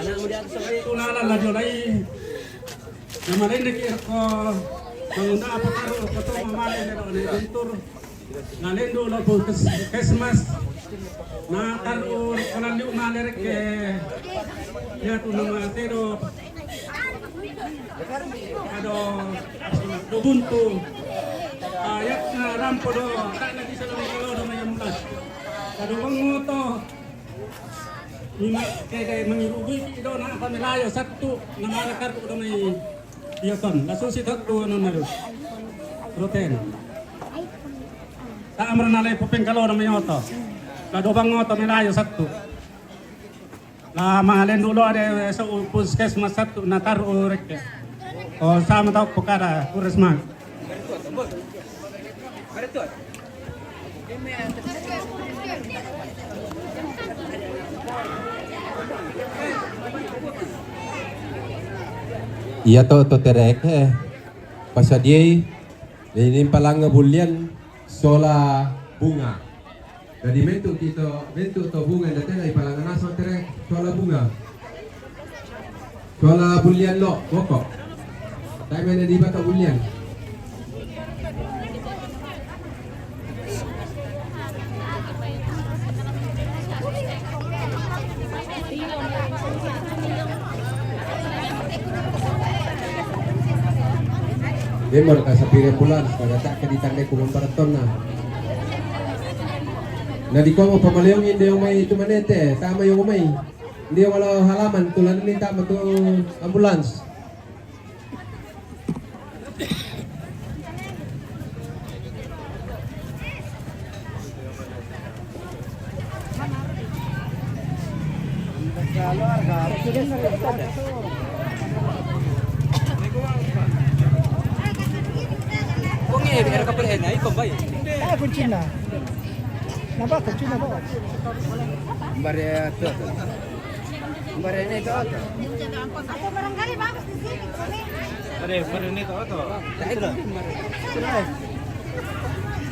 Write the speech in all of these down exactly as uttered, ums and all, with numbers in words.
Tulala la jolai. Nama lende ki ko mangunda apa taru ko to mamale ne do ne guntur. Na lendu lo puskes-, kesmas. Na taru ko landu male reke. Ya tu nama tedo. Ado do buntu. Ayat na rampo do. Tak lagi salam kalau do mayam las. Kado bangoto. Ima kede mangirugui ki do na apa melayo satu nama kartu do mai. Iya kon, lasu si tak tu anu naru. Roten. Tak amra nalai popeng kalau nama oto. Kado bangoto melayo satu. La malen dulu ada so puskesmas satu natar urek. Oh sama tau pekara puskesmas. Iya to to terek eh. Pasadiai ini palanga bulian sola bunga. Jadi bentuk kita bentuk to bunga nda tena ipalanga naso terek sola bunga. Sola bulian lo boko. Tai mena di bata bulian. Demor ka sapire ambulans kada tak ke ditandai ku mamparatonna. Na di komo pamaleong inde omai tu manete tama yo omai. Ndio wala halaman tulan ni tama tu ambulans. Kung eh, biar ka pala eh, na ikaw ba eh? Eh, kuncina. Napa kuncina ba? Bare tu. Bare ni tu tu. Atau barangkali bagus di sini, di sini. Bare, bare ni tu tu. Tak ada.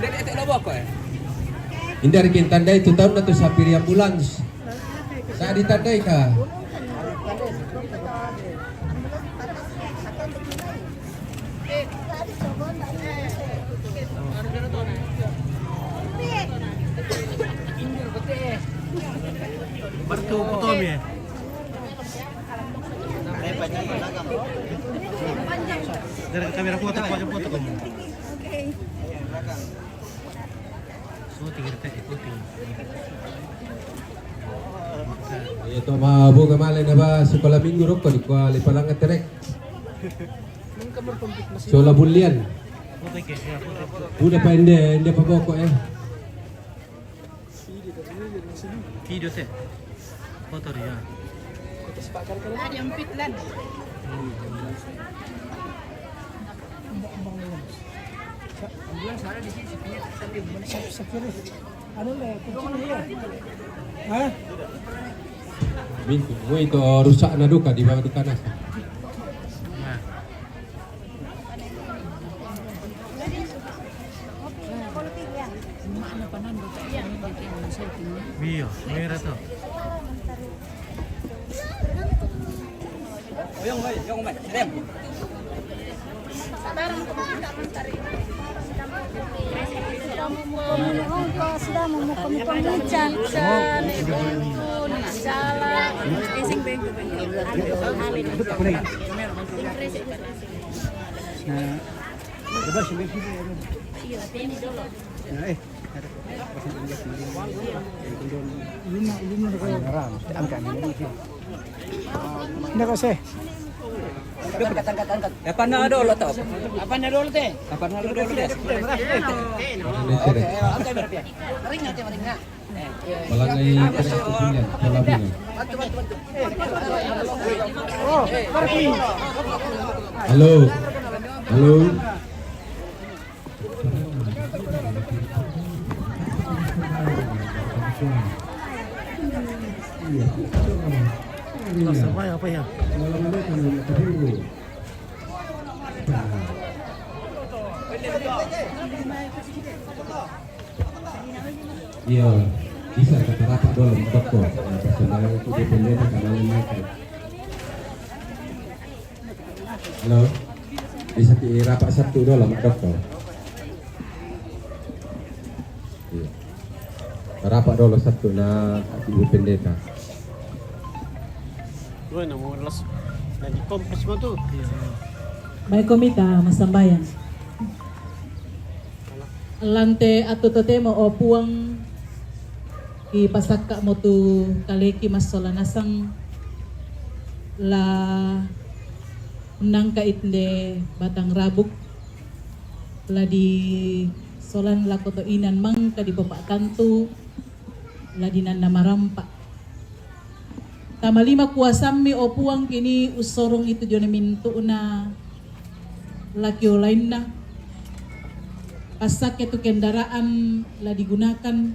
Dia tak ada boko eh. Inda rikin tandai tu tahu na tu sapiri ambulans. Sa ditandai ka. Bartu foto mi. Dari kamera foto, foto, foto kamu. Iya to ma bunga male na ba sekolah minggu roko di kuali palanga terek. Sola bulian. Udah pa inde inde pa boko eh. Video te. Foto dia. Ada yang pitlan. Ambulans ada di sini, tapi mana satu sekali. Anu le, kucing dia. Hah? Bintu, woi to rusak na duka di bawah duka nas. Nah. Iya, merah tuh. Oyong, oyong, Rem. Nah, coba sini. Nah, eh. Lima, lima na kayo. Angkat, angkat. Hindi kasi. Angkat, angkat, angkat. Dapat na dolo to. Dapat na dolo, te. Dapat na dolo, te. Oke, oke, oke, oke. Maringa, te, maringa. Malangay ka sa kukunya, palabi na. Hello. Hello. Apa ya, apa ya? Iya, bisa kata rapat dulu, doktor. Nah, persembahan itu dia pendeta kembali naik. Halo, bisa ki rapat satu dulu, Mak Doktor. Iya. Rapat dulu satu na Ibu Pendeta. Bueno, mau las, na di kompres mo tu. Baik, komita, masambayan. Lante atu totemo, o Puang, kipasakka mo tu kaleki massola nasang la nangka inde batang rabuk, la disolan lako to inan mangka dipapa'tantu, la dinanna marampa. Tama lima kuasammi, o Puang, kini ussorong itu jona mintu'na laki olainna. Passakke tu kendaraan la digunakan,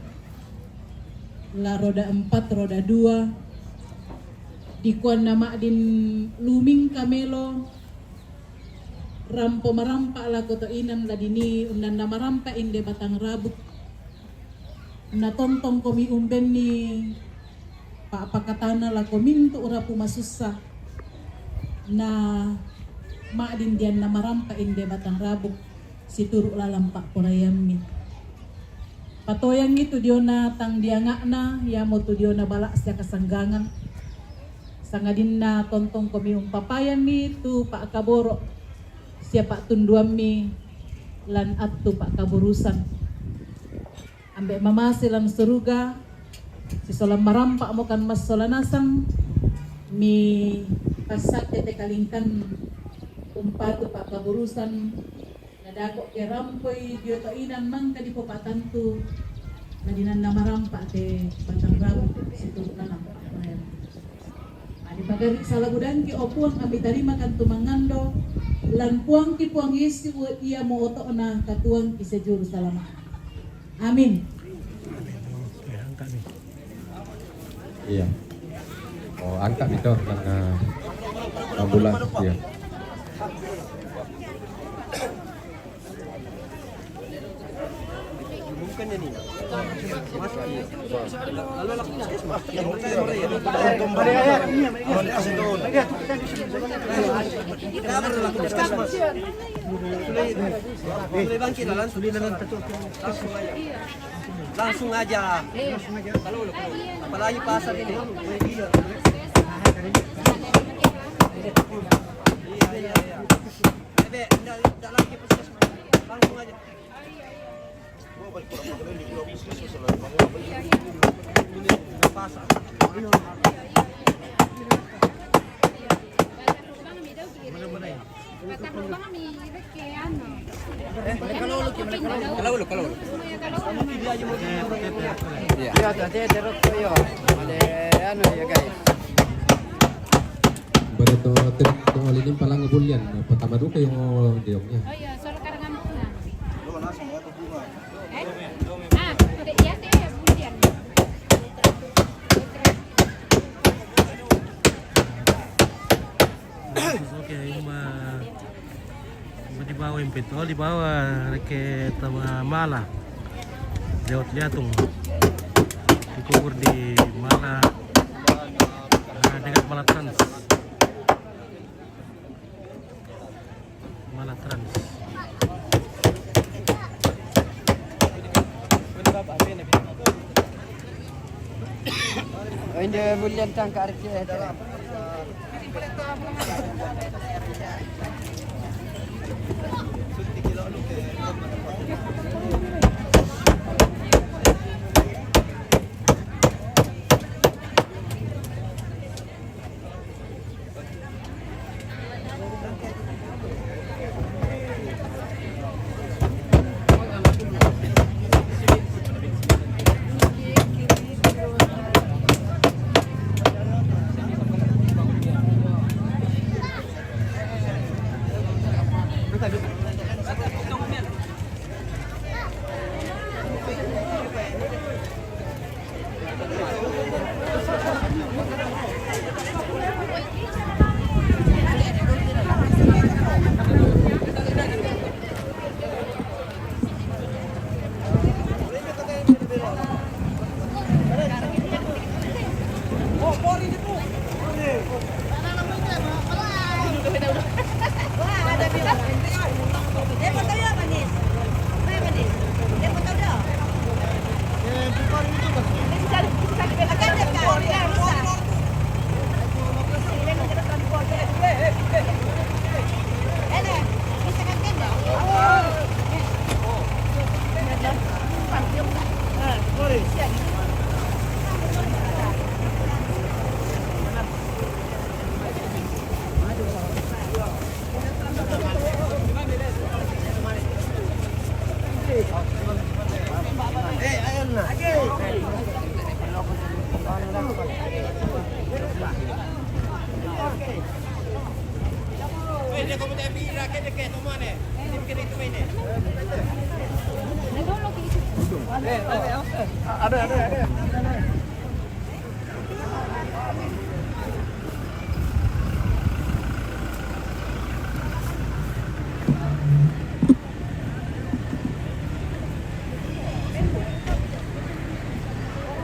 la roda empat, roda dua, dikuanna ma'din lumingka melo rampo marampa lako to inan, la dini unnanna marampa inde batang rabuk. Natontongkomi umbenni pa'pakatana lako mintu' rapu masussa, na ma'din dianna marampa inde batang rabuk situru' lalan pa'poraiammi. Patoyangi tu diona tang dianga'na, iamotu diona bala' sia kasanggangan, sangadinna tontongkomi umpapayanni tu pa'kaboro' sia pa'tunduammi lan attu pa'kaburusan. Ambe' mamase lan suruga, sisola marampa'mokan massola nasang, mi passakke te kalingkan umpatu pa'kaburusan, nadako' ke rampoi dio to inan mangka dipopa'tantu, nadinanna marampa' te batang rabuk situru' lalan pa'poraian. Adi pagarri' sala gudangki, o Puang, ami tarimakan tu mangando lan Puangki Puang Yesu, iamo oto'na katuoangki sia juru salama'. Amin. Iya. Oh, angkat itu nang, eh, ambulans, iya. Langsung aja. Apalagi pasar ini. Iya, iya, iya. Bebe, ndak, ndak lagi ke puskesmas. Langsung aja. Kalau lu, kalau lu. Iya. Iya, tadi terus tuh, yo. Ada anu ya, guys. Baru to, to, to, lini palang bulian, pertama duka yang diongnya. Oh iya, soal karangan bunga. Eh? Ah, iya, teh, bulian. Oke, uma. Di bawah impit, oh, di bawah, reke tama mala. Lewat Liatung. Dikubur di mala, ah, dekat mala Trans. Mala Inde mulian tangka arke.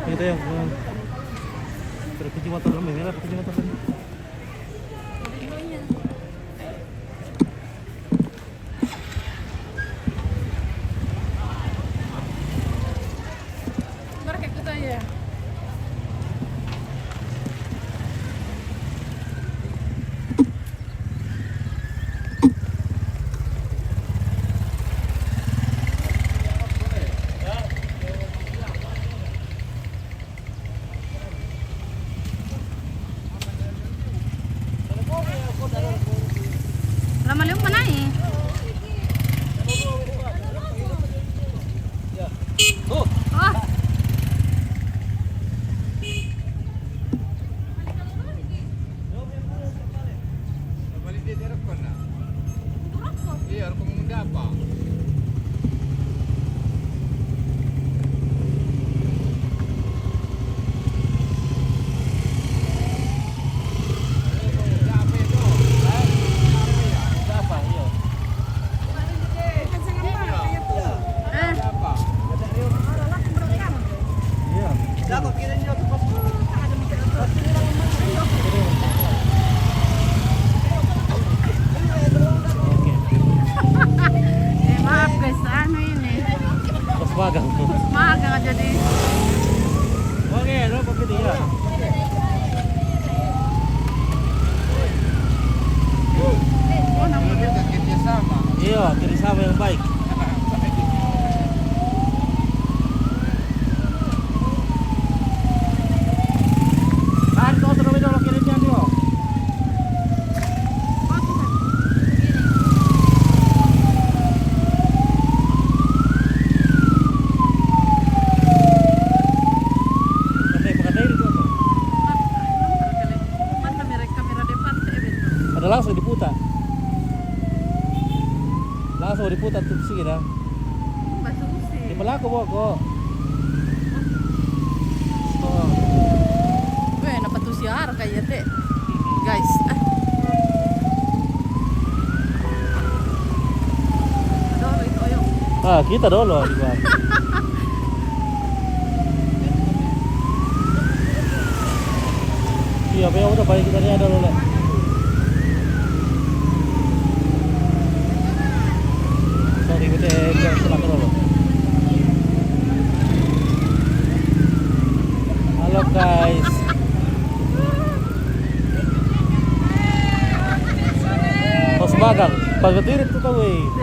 Ito yung, uh, pero kunci motor lang, may nila kunci motor lang. Lama liu mana eh? Oh. Iya, rokok muda apa? Eh, maaf guys, ano yun eh. Mas magang. Mas magang aja deh. Oke, lo pakai dia. Oh, naman. Iya, kerjasama yang baik. Kan, kau sudah minum, lo kirimnya, Dio. Ada langsung diputar. Langsung diputar tuh sih dah. Di pelaku boko. Oh. Weh, napatusi arka iya te. Guys. Ah. Aduh, itu, ayo. Ah, kita dulu, Iwan. Iya, be, udah balik kita nih ada dulu. Halo, guys. Mas magang, pagkatirit ko tawid.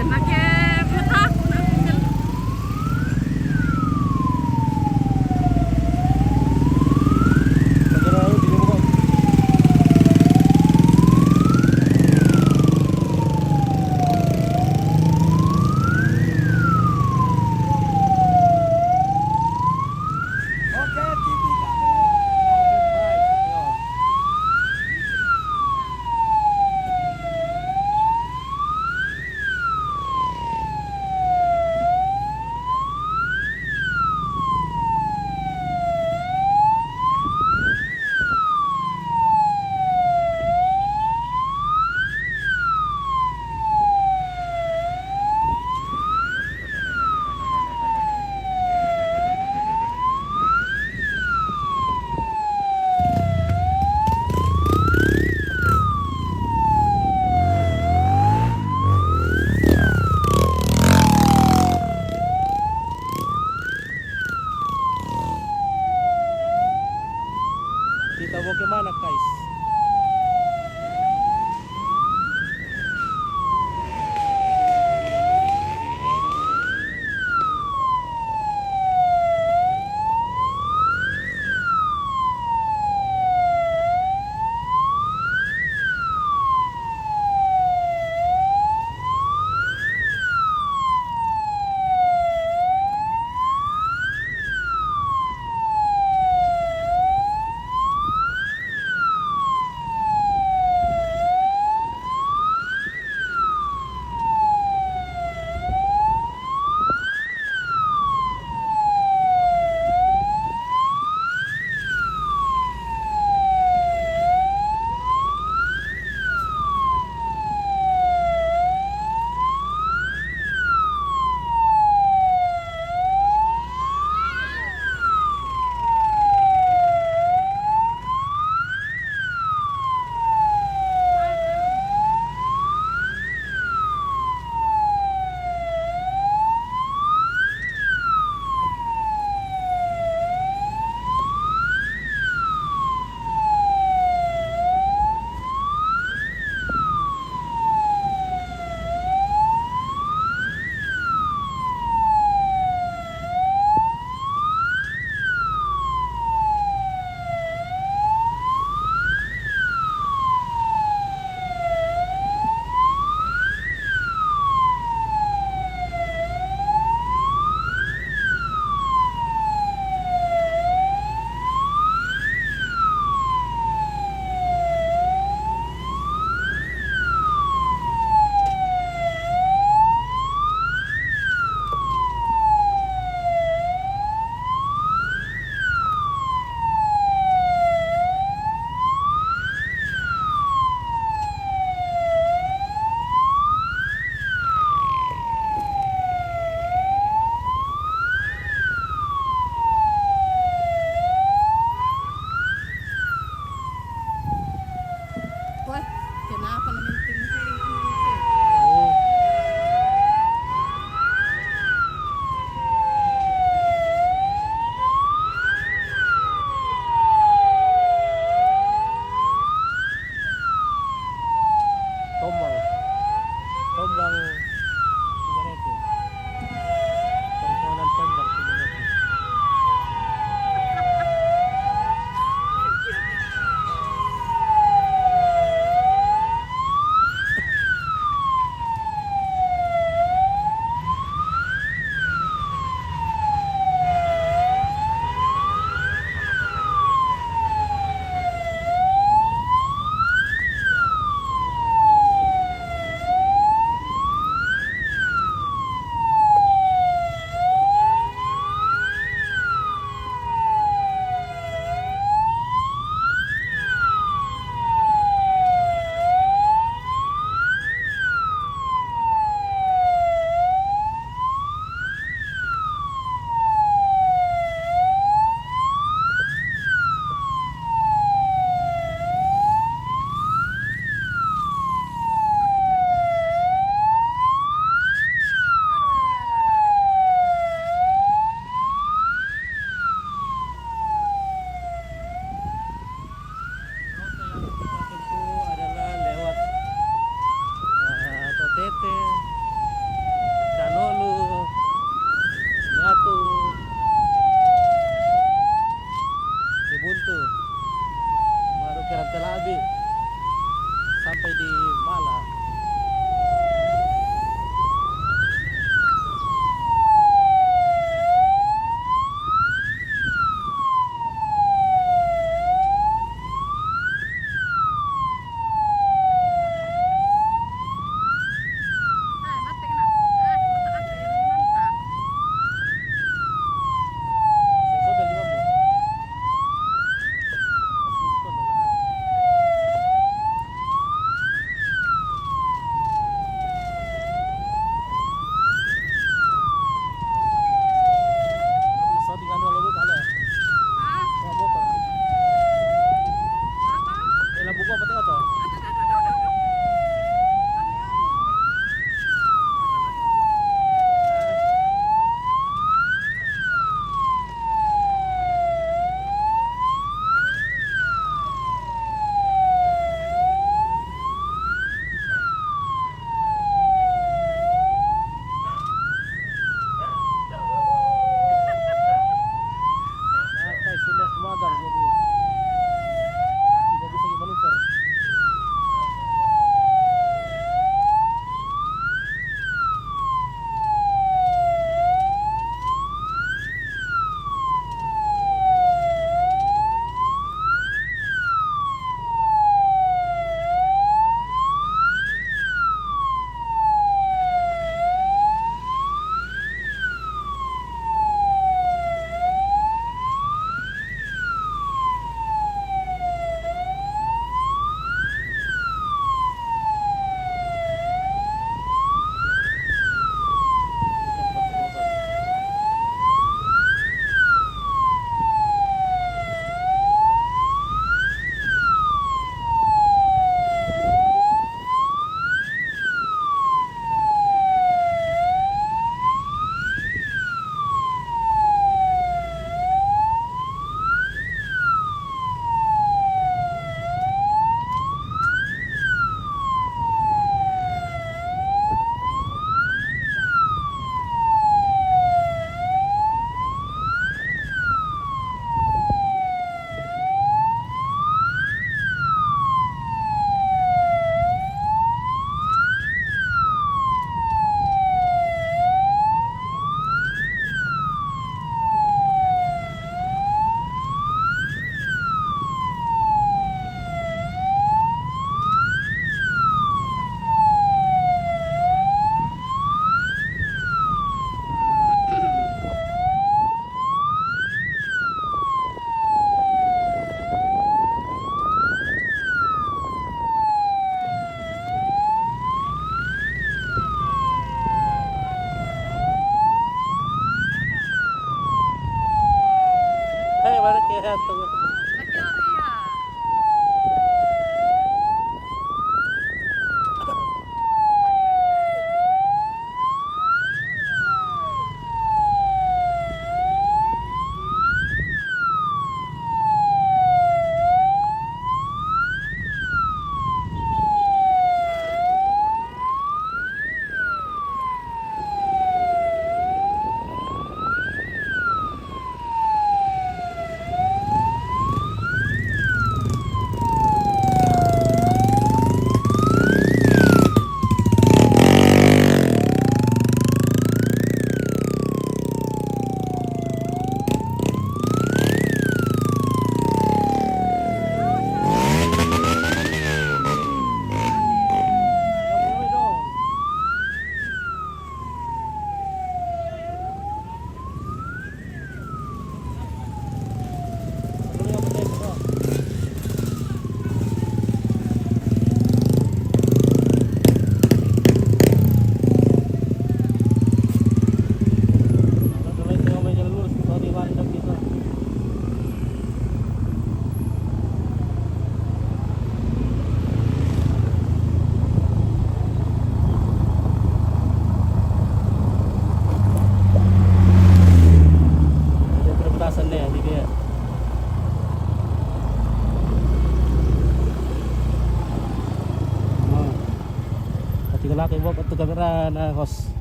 Kamera na, host.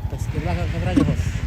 Tas ke belakang kamera aja, host.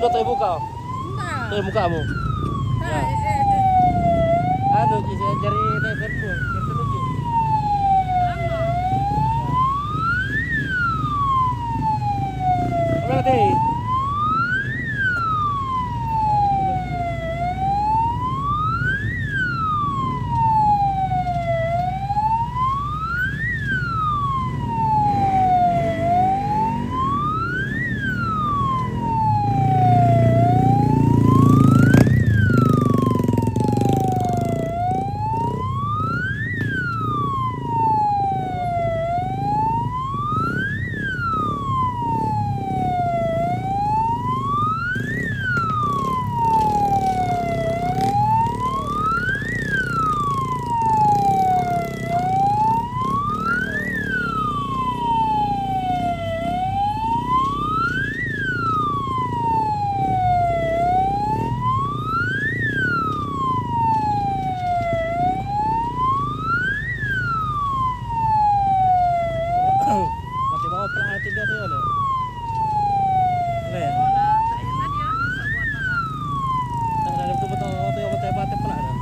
Kau tahu buka? Enggak. Tahu buka kamu? Enggak, eh, eh, eh. Anu, di sini cari telepon tu, telepon tu. Lama. Apa tadi? Mati mau pula hati dia tu, ya, le. Le. Oh, lah, tak enak dia, tak buat malah. Tak ada betul-betul tu yang betul-betul pula dah.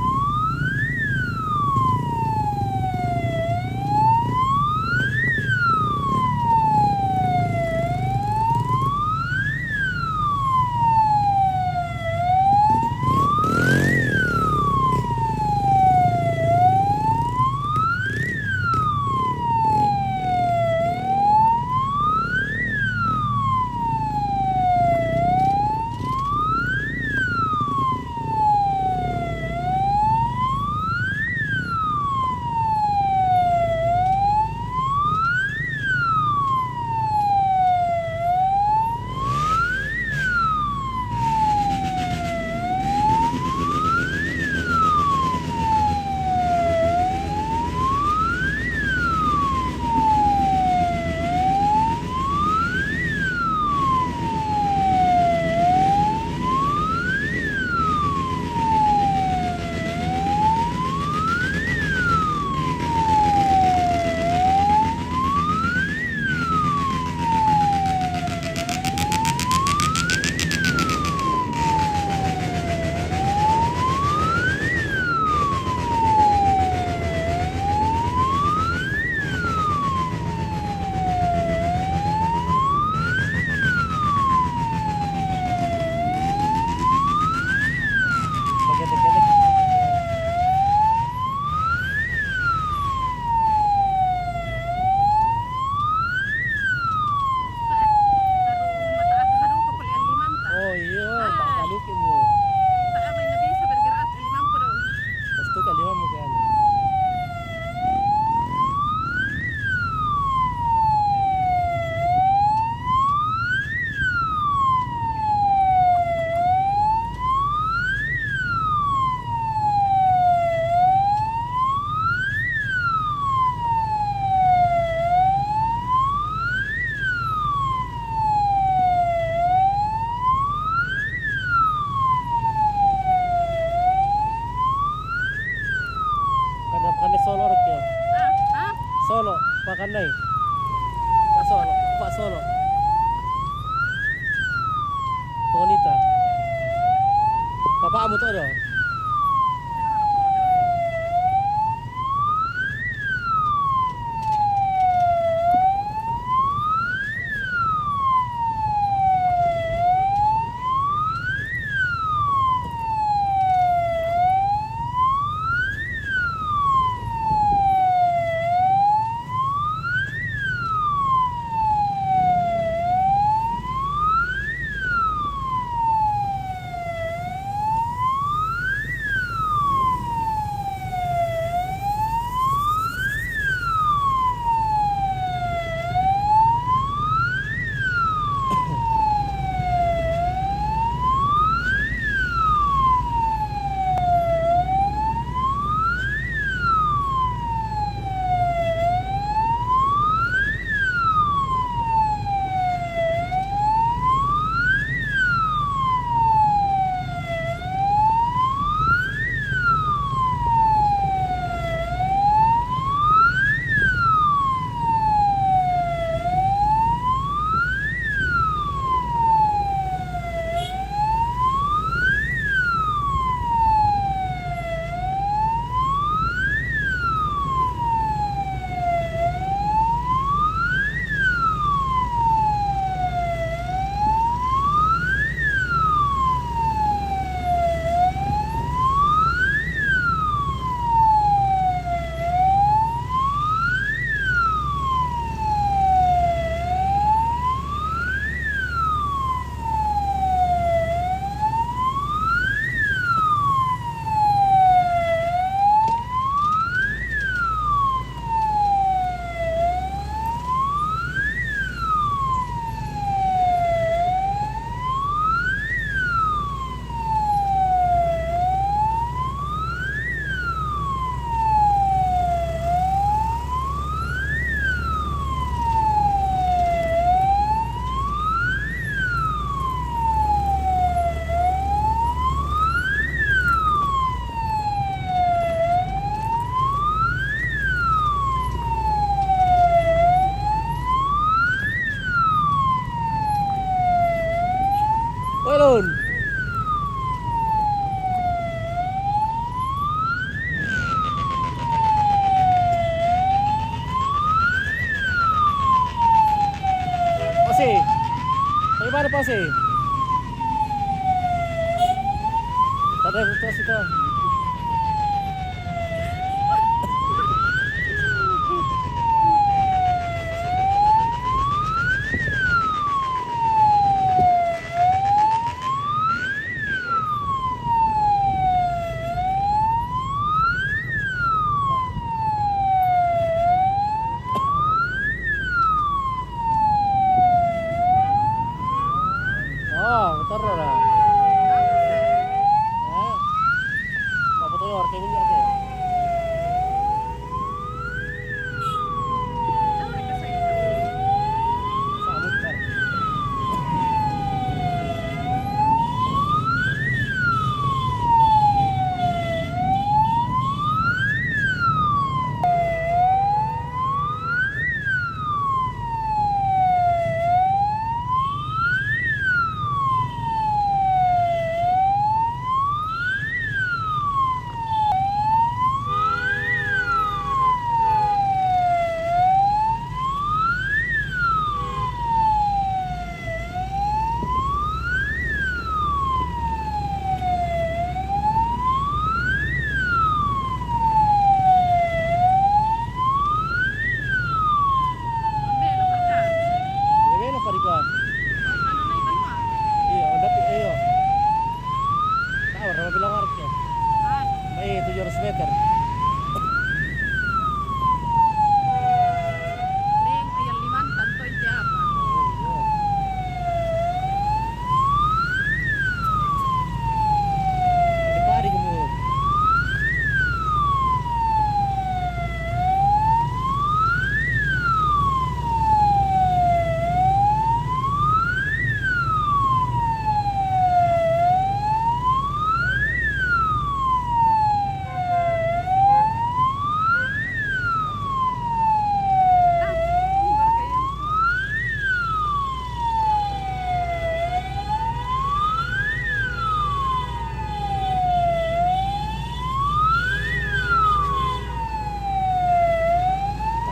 Oh iya, tak kalu ki mu. Pas tu kali mu ke anu. Kana, kana solo rek ya. Ah, ah. Solo, pakanai. Pak solo, pak solo. Bonita. Bapak kamu tu ada? Mana pasi? Tadi itu sih tuh. Oh, motor lah. Eh, mau foto ya, orke ini aja. Bebe na pari ko. Iyo, ang dati, iyo. Tower, mabilang warga. May tujuh ratus meter. Leng, ayan, liman, tanto, iti, apat. Oo, iyo. Di pa, di mo.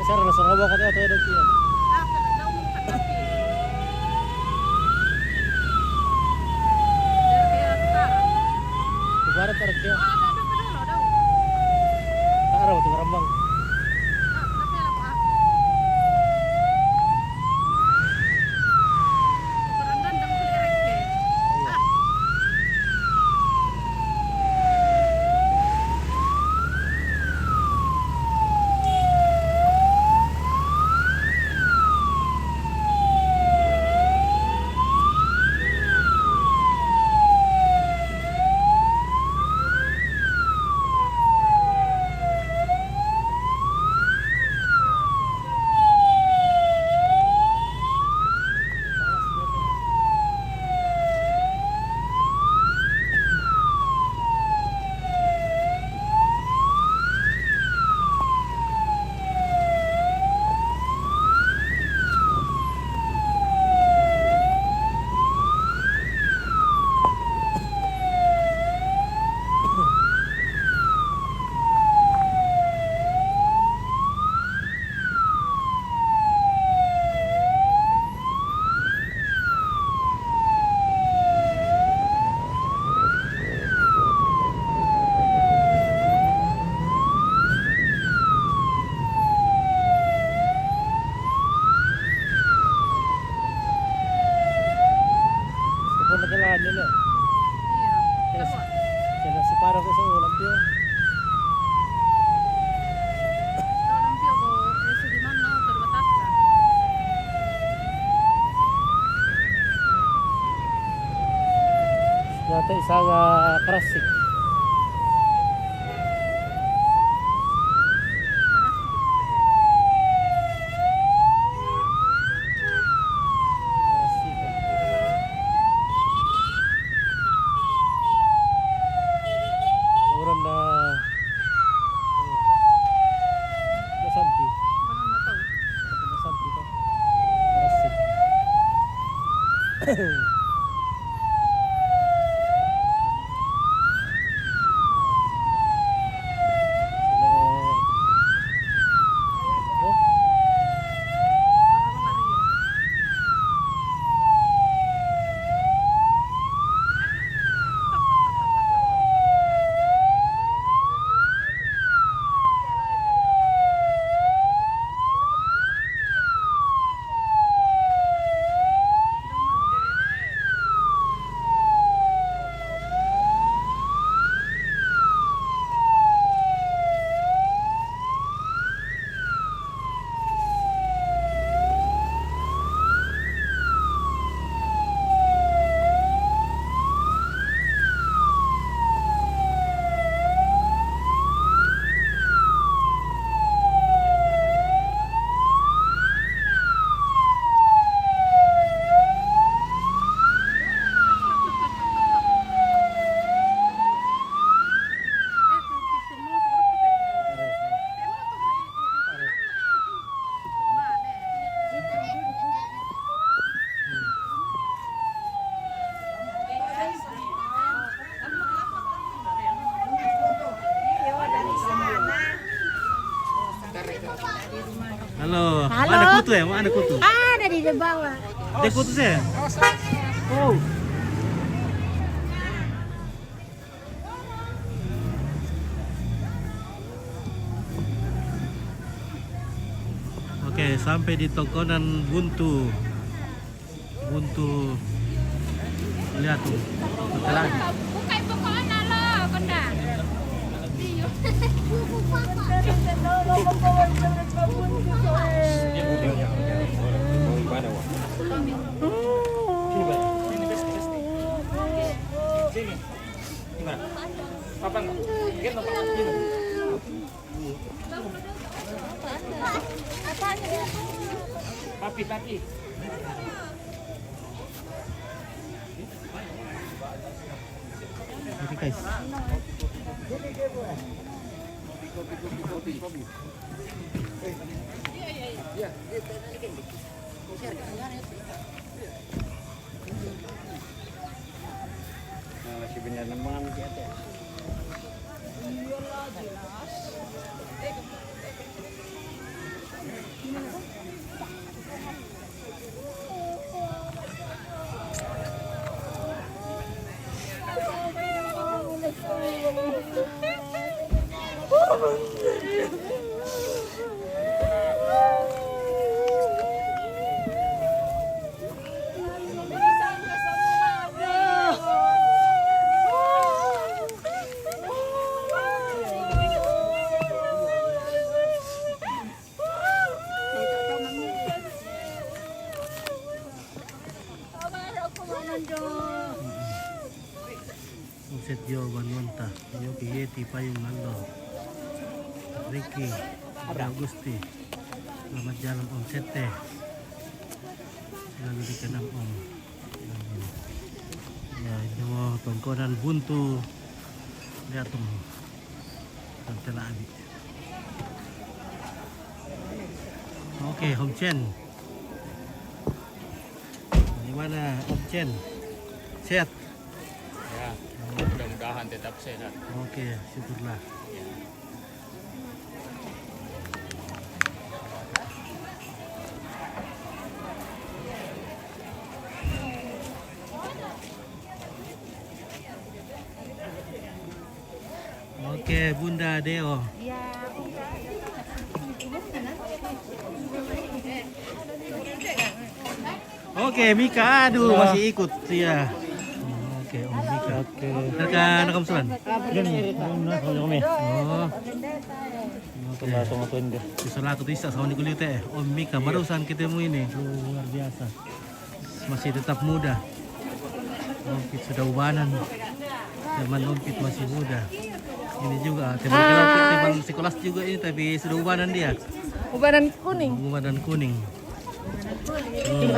Sir, nasa rawa ko tayo, tayo, tayo. Ibarat parkir. Tara, ito marambang. Kapag nagkalahan nila. Iya. Kaya, kaya si para ko sa ulam, tiyo. Sa ulam, tiyo, ko, eh, sige man, no? Pero mataas ka. Dati isang, ah, karasik. Karasik. Oran na, eh, nasanti. Nasanti pa. Karasik. Halo. Halo. Mana kutu ya? Mana kutu? Ada di bawah. Ada kutu sih. Oh. Oke, sampai di Tongkonan Buntu. Buntu. Lihat tuh. Hotel lagi. Buka pokoknya lo, konda. Sini, Bang. Sini, Bang. Sini. Gimana? Papan, Bang. Gini. Papi, papi. Oke, guys. Nah, si bener nemen kita. Omset Joe Banonta, Yogi Yeti Payung Nando, Ricky, Agusti, selamat jalan Om Sete. Lalu dikenal Om. Ya, ini mau Tongkonan Buntu. Lihat tuh. Tante Lali. Oke, Om Chen. Bagaimana Om Chen? Sehat? Ya, mudah-mudahan tetap sehat. Oke, syukurlah. Ya. Oke, Bunda Deo. Oke, Mika, aduh, masih ikut. Iya. Oke, Om Mika. Oke. Rekan, rekan Sulan. Yun, yun na, kami. Oh. Oke. Sama-sama ko, hindi. Isa lang ako, isa, sa unik ulit eh. Om Mika, barusan kita mo ini. Luar biasa. Masih tetap muda. Ompit sudah ubanan. Zaman Ompit masih muda. Ini juga, teman, teman sekolah juga ini, tapi sudah ubanan dia. Ubanan kuning. Ubanan kuning. Hmm.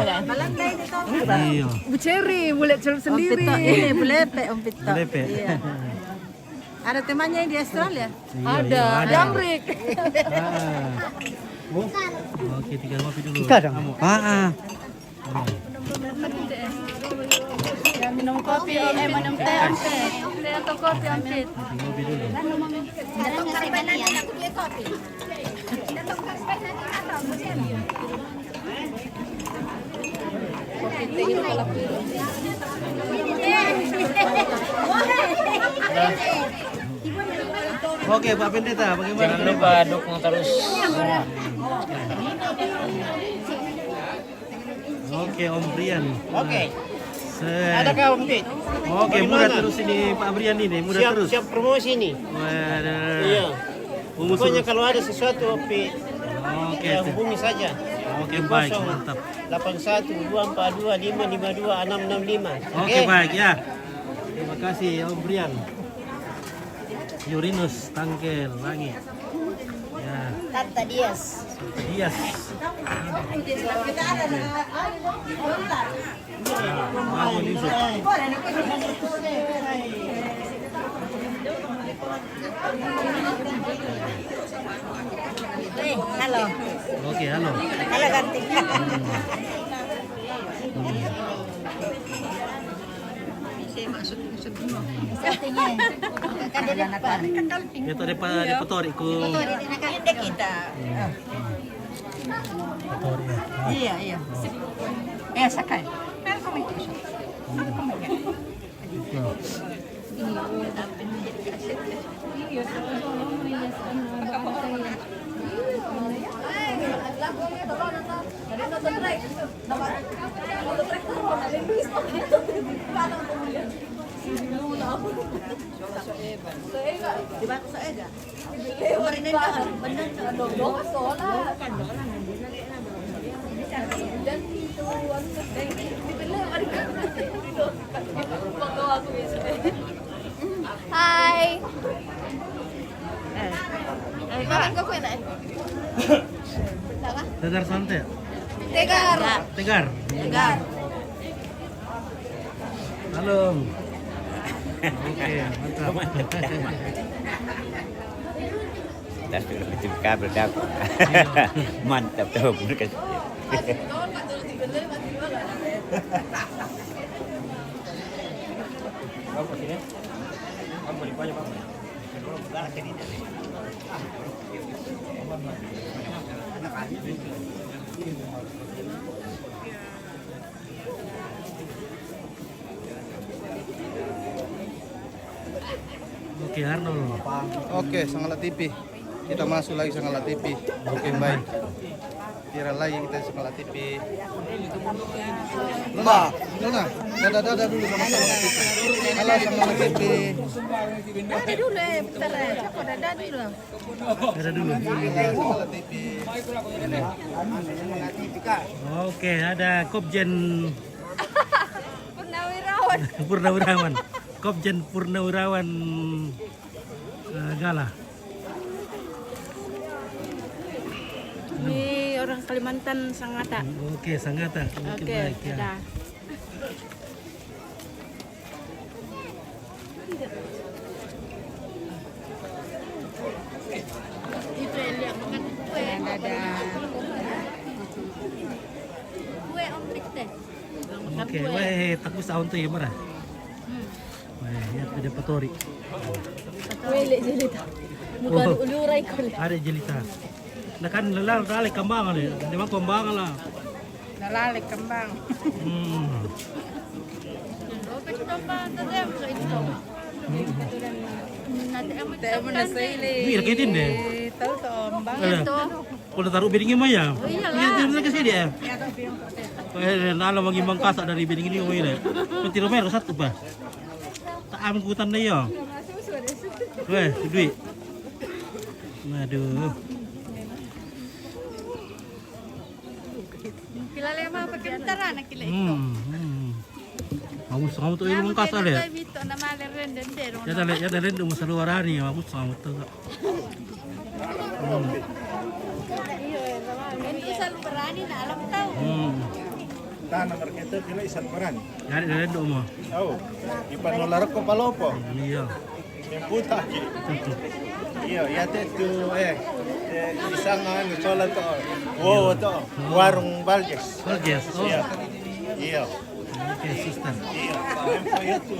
Iya. Bu Cherry, boleh celup sendiri. Ompit to, ini, belepe, Ompit to. Belepe. Iya. Ada temannya di Australia? Iya, ada. Iya, ada. Jamrik. Ah. Oh. Oke, tinggal ngopi dulu. Ikan dong. Kamu. Ah, ah. Ya, minum kopi, eh, minum teh, Ompit. Teh atau kopi, Ompit? Ngopi dulu. Datang ke sini, ya. Oke, Pak Pendeta, bagaimana? Jangan lupa dukung terus. Oke, Om Brian. Oke. Set. Ada kah, Om Pit? Oke, muda terus ini, Pak Brian ini, muda terus. Siap, siap promosi ini. Waduh. Iya. Pokoknya kalau ada sesuatu, Om Pit, oke, ya, hubungi saja. Oke, baik, mantap. Delapan satu dua empat dua lima lima dua enam enam lima. Oke, baik, ya. Terima kasih, Om Brian. Yurinus Tangkel Langit. Ya. Tata Dias. Tata Dias. Ya, bangun, Yusuf. Eh, halo. Oke, halo. Halo, ganti. Hmm. Saya masuk, masuk dulu. Katanya, kan dia lupa. Dia tak dapat, dia petori ku. Petori, dia nak kahit dia kita. Hmm. Iya, iya. Iya, sakai. Welcome. Welcome. Hai. Eh, eh, Kak. Tegar Sante. Tegar. Tegar. Tegar. Halo. Oke, mantap. Mantap. Das sudah betul kabel dah. Mantap tuh, bener kan? Oke, Arnold. Oke, Sangala T V. Kita masuk lagi Sangala T V. Oke, baik. Viral lagi kita Sangala T V. Luna, Luna, dadah-dadah dulu sama Sangala T V. Halo, Sangala T V. Dadah dulu, eh, bentar, eh. Dadah dulu. Dadah dulu. Halo, Sangala T V. Oke, ada Kopjen Purnawirawan. Purnawirawan. Kopjen Purnawirawan, eh, Gala. Ini orang Kalimantan, Sangata. Oke, Sangata. Oke, oke, baik, ya. Dadah. Itu yang dia makan kue. Dadah. Kue Om Rikte. Oke, weh, takus aun tu ya, mara. Hmm. Weh, ya, ada patori. Wele jelita. Bukan ulurai kole. Ada jelita. Nah, kan lelal rale kambang le. Dia mah kambang lah. Lelal kambang. Hmm. Wih, rakitin deh. Tahu tombang. Kalau taruh bedingi mah ya. Oh, iyalah. Iya, dia ke sini ya. Eh, nala mangi Mangkasa dari bedingi ni, oh, iya. Peti Romero satu, bah. Tak am kutan deh ya. Weh, duit. Aduh. Kila lema pakai mutara na kila itu. Hmm, hmm. Bagus kamu tu ilmu kasar ya. Itu nama le renden deh. Ya dale, ya dale, itu masalah warani, bagus kamu tu. Hmm. Itu selalu berani na alam tahu. Hmm. Tanah marketer kila isal berani. Dari dale itu mah. Oh, ipan nolar ko palopo. Iya. Yang buta. Iya, ya te tu, eh, eh, isang anu, cola to. Wow, to. Warung Baljes. Baljes, oh. Iya. Iya. Oke, suster. Iya. Iya tu.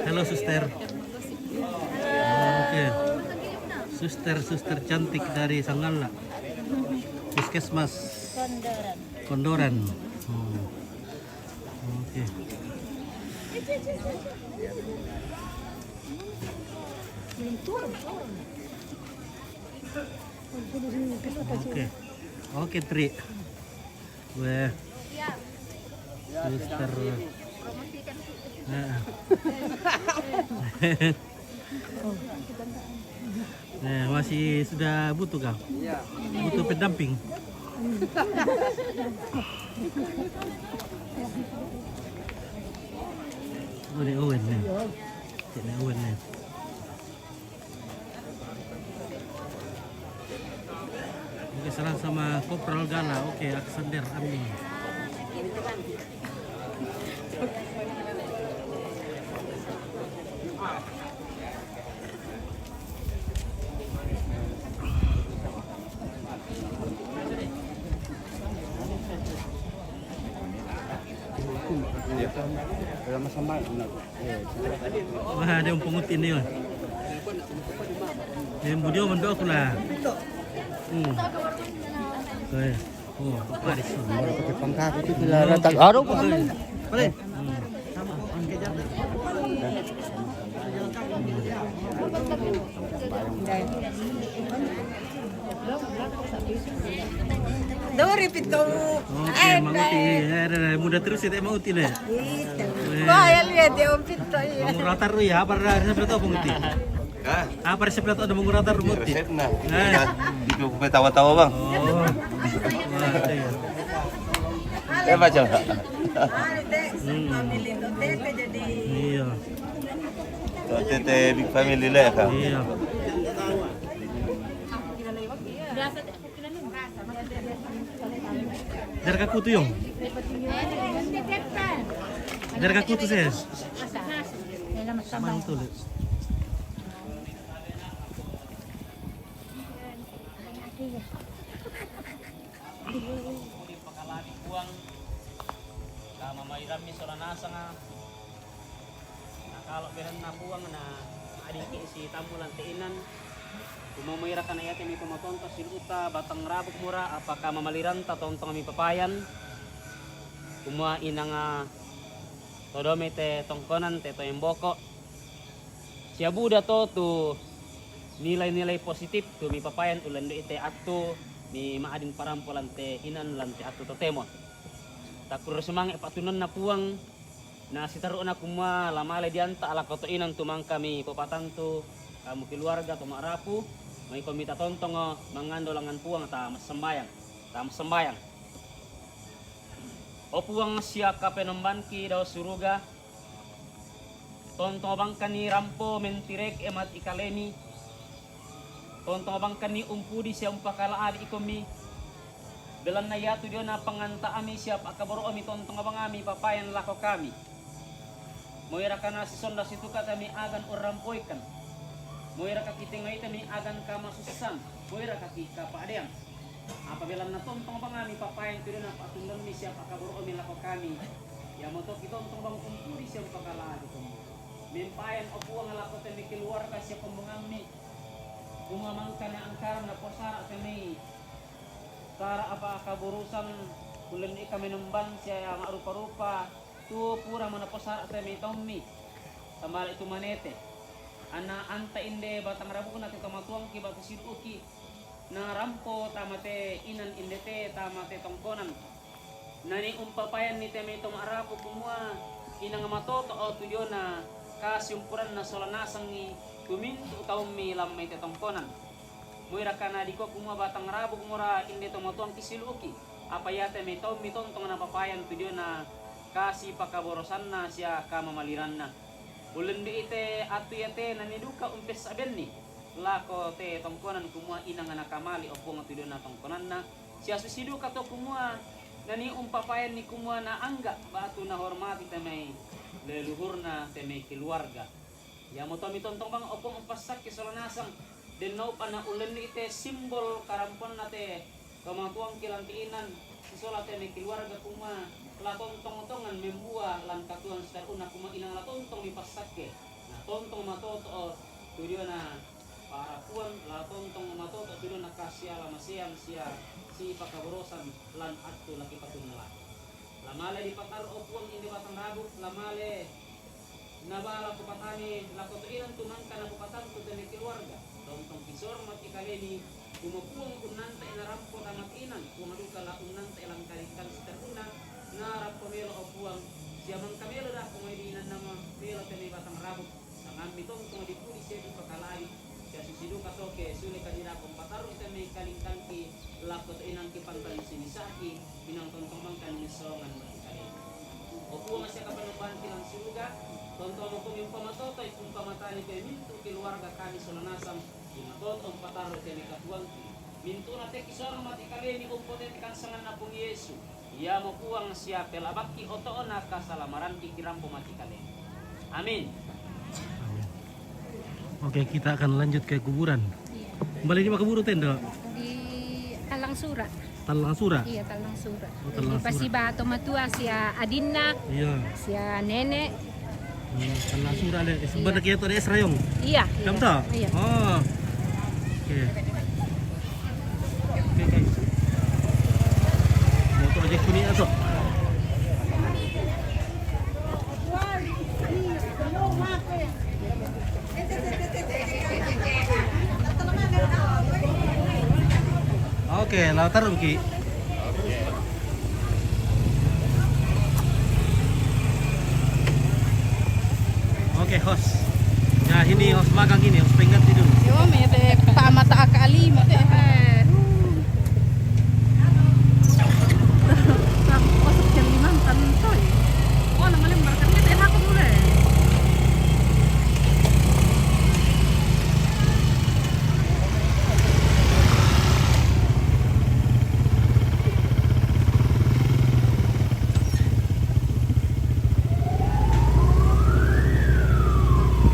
Halo, suster. Oke. Suster, suster cantik dari Sangala. Puskesmas Kondoran. Oh. Oke. Oke. Oke, Tri. Weh. Suster. Heeh. Nah, masih sudah butuh kah? Iya. Butuh pendamping. Oh, ni Owen ni. Cik ni Owen ni. Oke, salam sama Kopral Gala. Oke, Aksander Aming. Wah, ada yang pungut ini, wah. Yang budi mandok lah. Hmm. Oke. Oh, paris. Pakai pangkat itu bila datang. Aduh, bukan. Boleh. Hmm. Dori pito. Oke, manguti. Eh, eh, eh, muda terus ya, manguti, ne. Itu. Wah, ya lihat dia pito, iya. Manguratar ya, apa ada resep atau manguti? Hah? Apa resep atau ada manguratar manguti? Resep na. Eh. Di ko tawa-tawa, Bang. Oh. Wah, iya. Eh, baca. Hmm. Iya. Tete big family le ka. Iya. Dari kaku tu, Yong. Dari kaku tu, ses. Sama tu, le. Pakalani Puang, ka mamairammi sola nasanga. Nakalo berenna Puang na adiki sitammu lante inan. Kumua moiraka na iate mi tomatoanta silu'ta batang rabuk mura, apaka mamaliranta tontong mi papayan. Kumua inanga todome te tongkonan te toemboko. Sia buda to tu nilai-nilai positif tu mipapayan ullendu'i te attu mi ma'adin parampo lante inan lante attu totemo. Takkuro semange' pa'tunanna Puang, na sitaru'na kumua la male dianta' lako to inan tu mangka mi popatantu kamu keluarga to ma'rapu, maiko mi tatontongo mangando langngan Puang ta massambayang, ta massambayang. O Puang sia Kapenombanki dao suruga, tontongo bangkanni rampo mentireke mati kalemi, tontongo bangkanni umpudi sia umpakala'bi ikomi, belanna iatu diona panganta'mi sia pa'kaboro'mi tontongo bangami papayan lako kami. Moiraka na sisonda situka tami agan urrampoikan, moiraka kitengoi tami agan kamasussan, moiraka kikapa'deang. Apa belanna tontong bangami papayan tu diona pa'tundanmi sia pa'kaboro'mi lako kami, iamoto kitontong bang umpudi sia umpakala'bi tommi. Mempayan, o Puang, lako temi keluarga sia kombongammi, kumua mangkana angkara naposara temi tara apa kaburusan, ullenni kamenomban sia ma'rupa-rupa tu pura manaposara temi taummi. Tamale tu manete. Anna anta inde batang rabukna te tomatuangki batu sidu'uki, narampo tama te inan inde te tama te tongkonan. Nani umpapayanni te mai to ma'rapu kumua inang matoto'o tu diona kasiumpuranna sola nasangngi tu mintu' taummi lammai te tongkonan. Moiraka na dikua kumua batang rabuk mura inde tomatuangki silu'uki, apa iate mai taummi tontong napapayan tu diona kasi pakaborosanna sia kamamaliranna. Ullendu'i te attu iate nani duka umpessa'benni lako te tongkonan kumua inang nakamali o Puang tu diona tongkonanna, sia susi duka to kumua nani umpapayanni kumua naangga' batu nahormati te mai leluhurna te mai keluarga. Iamoto mi tontong bang o Puang umpassakke sola nasang, den naupa na ullendu'i te simbol karamponna te tomatuangki lanti inan sisola te mai keluarga kumua la tontong tongan membua lan katuoan sitaru'na kumua inang la tontong mipassakke, na tontong matoto'o tu diona pa'rapuan, la tontong matoto'o tu diona kasialamaseang sia sipakaborosan lan attu la kipatunna lako. La male dipataru o Puang inde batang rabuk, la male nabala kupatane lako to inan tu mangka napupatantu te mai keluarga. Tontong kisorong mati kalemi, kumua Puang unnanta'i narampo tama te inan, Puang duka la unnanta'i lan kalikkang sitaru'na narampo melo o Puang, sia mangka melo dako mai di inanna melo te mai batang rabuk, sangammi tontong dipudi sia dipakalai, sia susi duka to ke sule kadidako patarru te mai kalikkangki lako to inangki pantan sinisaki, inang tontong mangka nisongan mati kalemi. O Puang sia Kapenombanki lan suruga, tontong mako mi umpamatotoi umpamatani pe mintu' keluarga kami sola nasang, imatoto umpatarru te mai katuoangki. Mintu'na te kisorong mati kalemi umpotete kansanganna Puang Yesu. Iamo Puang sia pelabakki oto'na kasalamaranki kirampo mati kalemi. Amin. Amin. Oke, kita akan lanjut ke kuburan. Iya. Kembali di mana kubur tendo? Di Tallang Sura. Tallang Sura? Iya, Tallang Sura. Oh, Tallang Sura. Pasiba to matua sia adinna. Iya. Sia nene. Hmm, Tallang Sura le. Iya. Sebenarnya itu ada Esra, Yong? Iya, iya. Kamu tahu? Iya. Oh. Oke. Oke, lau taru ki. Oke, host. Ya, ini host magang ini, host pengganti dulu. Yo, mete pa mata akali, mete. Masuk jam lima kan toy. Oh, nama lem barang kan kita enak dulu.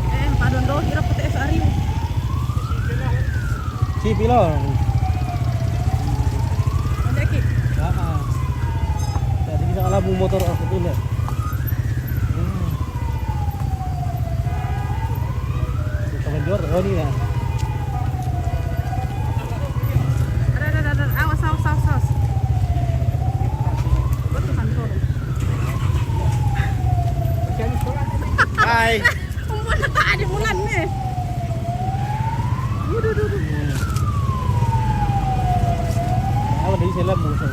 Eh, padon do, hirap pete es ariu. Si pilo. Ada ki. Ah, ah. Jadi bisa kalah bu motor aku tuh ya. Hmm. Kita menjual, oh, ini ya. Ada, ada, ada, ada. Awas, awas, awas, awas. Betul kan, turun. Hai. Umulan na, ada mulan ni. Aduh, aduh, aduh. Ako, di sila mo sa.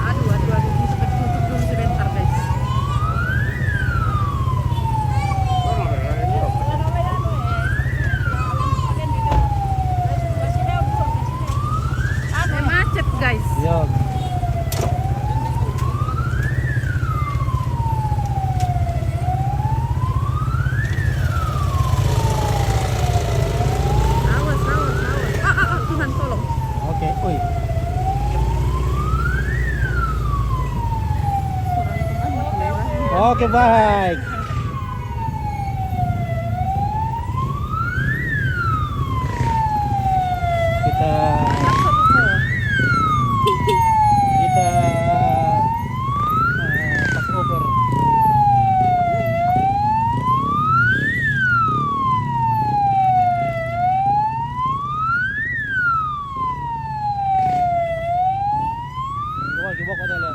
Aduh, aduh, aduh. Ini sempat tutup dulu sebentar, guys. Aduh, macet, guys. Yun. Awas, awas, awas. Ah, ah, ah, Tuhan, tolong. Oke, uy. Oke, baik. Kita, kita, eh, pas over. Gibok, gibok ko tayo.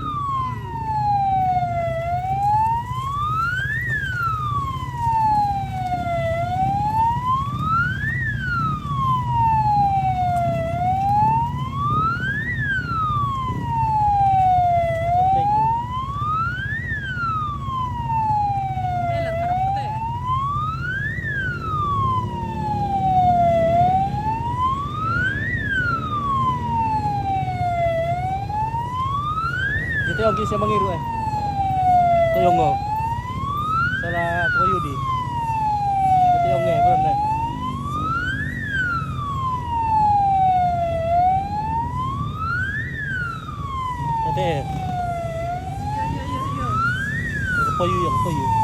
Dito yung siya mangiru eh. Ito yung, oh. Sala ko yun eh. Ito yung eh, bro, na. Ito eh. Yo, yo, yo, yo. Ito po yun, ito po yun.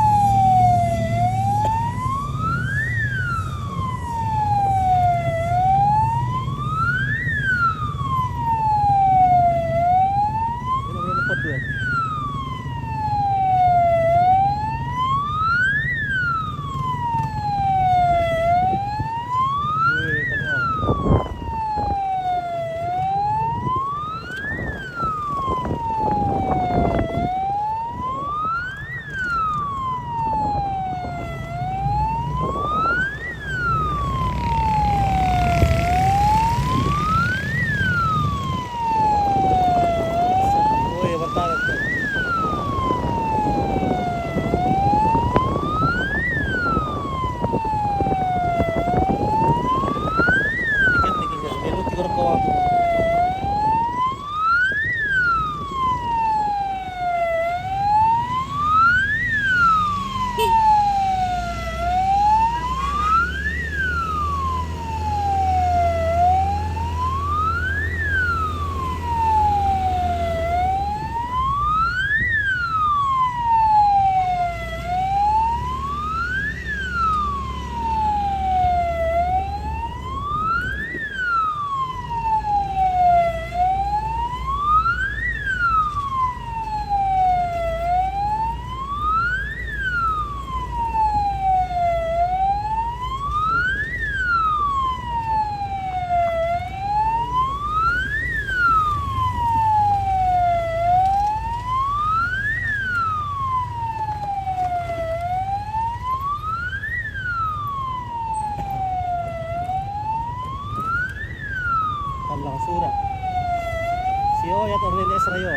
Langsura. Sio ya tornil Esra yo.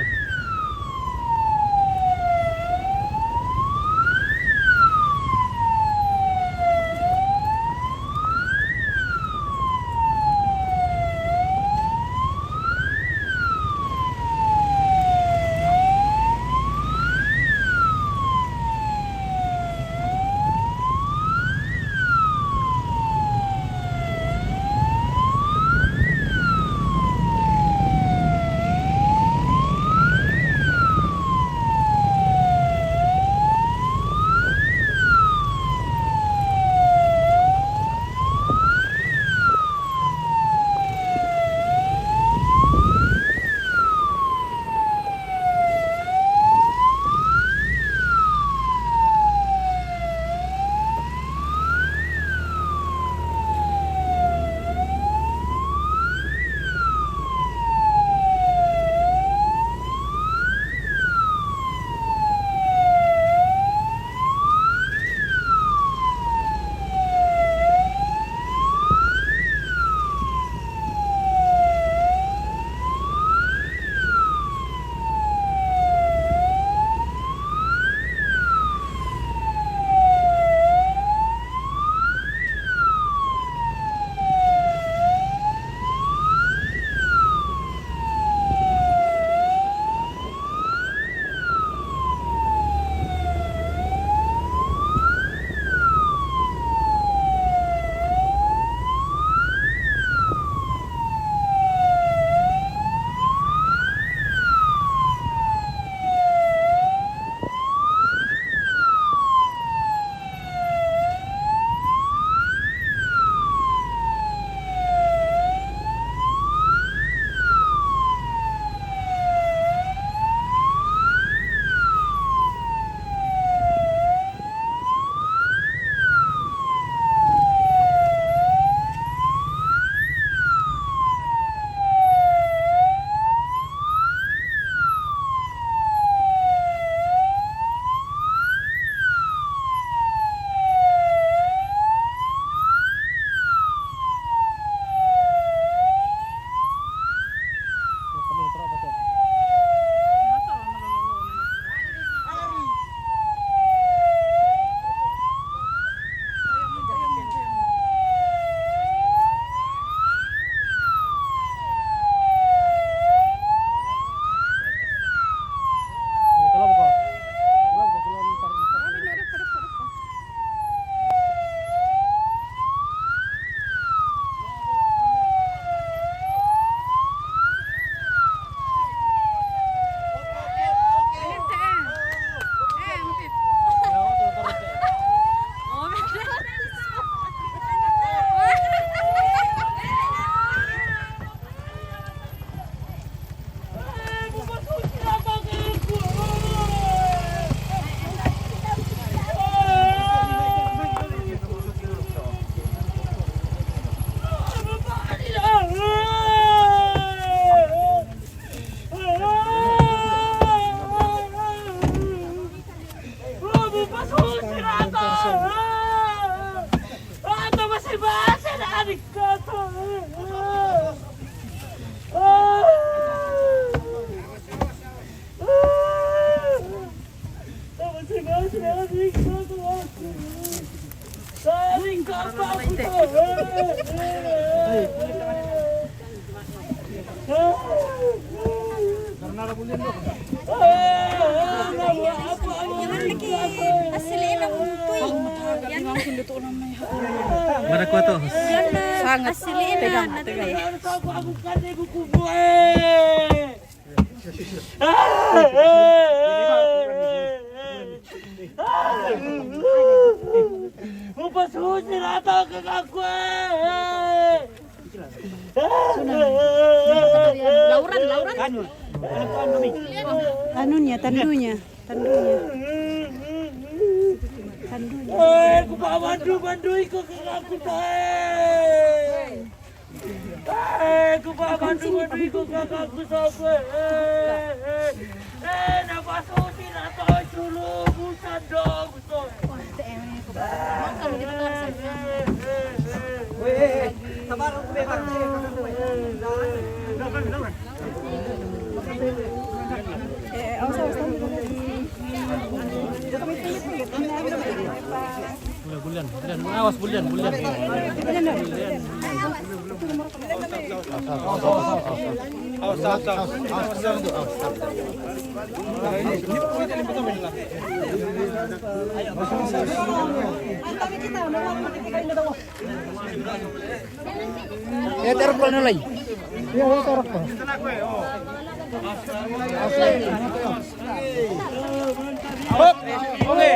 Yan lagi, asli na untoy. Yan. Mana kuha to? Yan na, sangat. Asli na, pegang, na pegang. Mupasusi na to kang ako eh. Lauran, lauran. Anu, anu kami. Anunya, tandunya, tandunya. Tandunya. Eh, ku pa mandu, mandu iko kang ako to eh. Eh, ku pa mandu, mandu iko kang ako to eh. Eh, eh, eh, napasusi na to, sulubusan dong to eh. Weh, eh, eh, sabar, aku bebas. Bulian, bulian, bulian. Awas, bulian, bulian. Bulian. Ya, taruh ko na lai. Ya, ya, taruh ko. Hop, okay.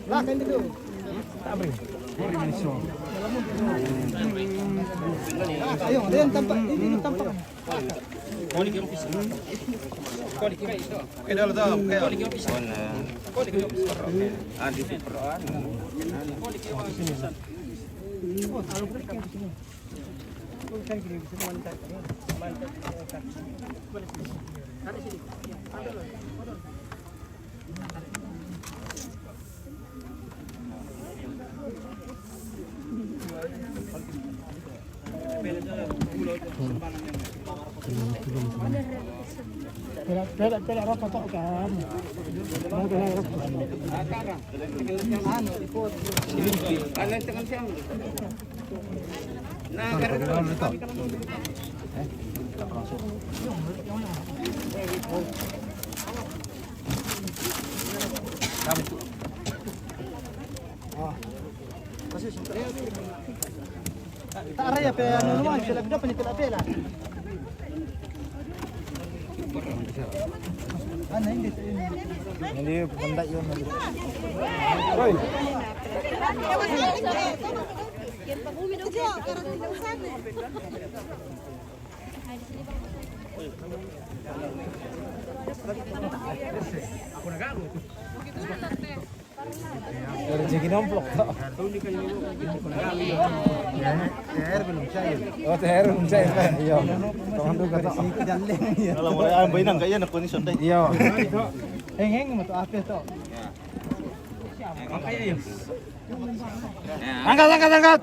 Lah, kan itu. Ayo, dia tampak, ini tampak. Pela, pela, pela ropa to'o kan. Mau pela ropa. Ta'ara ya pe anu, anu, anu, pela, pela, pela, pela. Ano, hindi, hindi. Hindi, banda yun. Hoy! Pero sige ng vlog to. T H R belum cair. Oh, T H R belum cair, Pak. Iya. Teman tuh kata. Kalau mulai ambil nang kaya nak kuning sonday. Iya. Heng, heng, mo to, ape to. Angkat, angkat, angkat.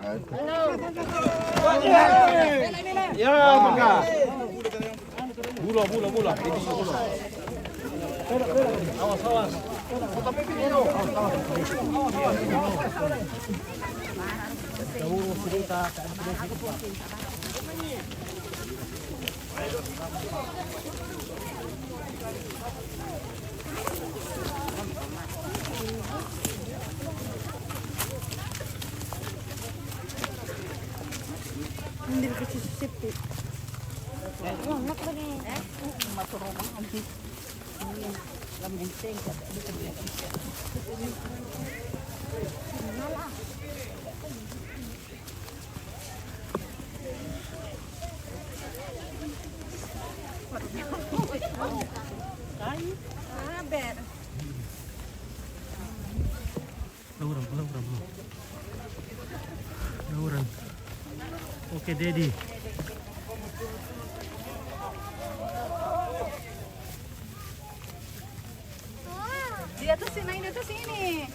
Ya, maka. Bola, bola, bola. Awas, awas. Hindi ko susipit. Wah, anak ba ni? Maturobang ang. Lauran, lauran, lauran. Okay, daddy. Di atas sini, di atas sini.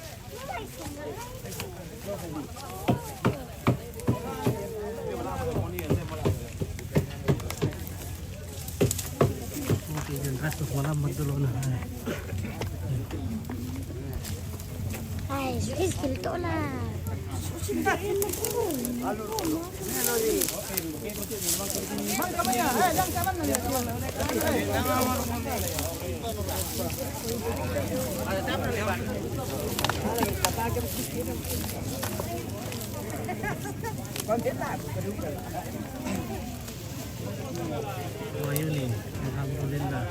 Okay, diyan, rastos, malamad dulu na. Ay, sulis, kilto na. Wayuni, alhamdulillah.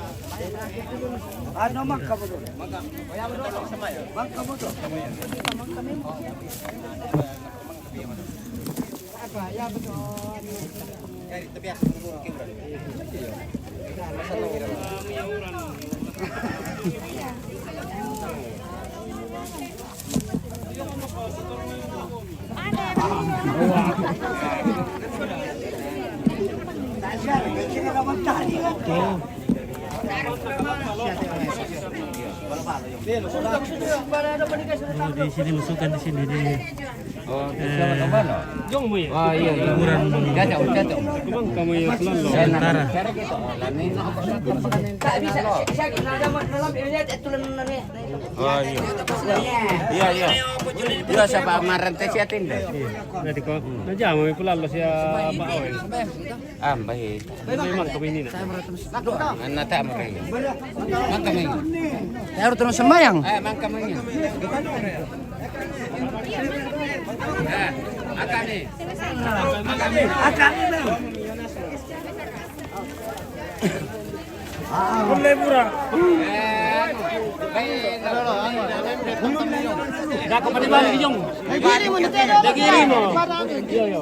Ano, mangka mo doon? Mangka mo doon? Di sini masukkan di sini, di. Oh, eh, sama-sama, no? Oh, iya, iya. Kurang. Cocok, cocok. Kumang kamu ya, selalu. Sementara. Oh, iya. Iya, iya. Iya, siapa marante siatin deh. Iya. Nanti kok. Nanti mau pulang lo siapa? Ah, baik. Memang kami ini, nak. Anak tak mereka. Mang kami ini. Tayo rin sembayang. Eh, mang kami ini. Eh, akami. Akami. Akami. Kulay mura. Dako pa di ba ni Jong? Dagiri mo. Dagiri mo. Yo, yo.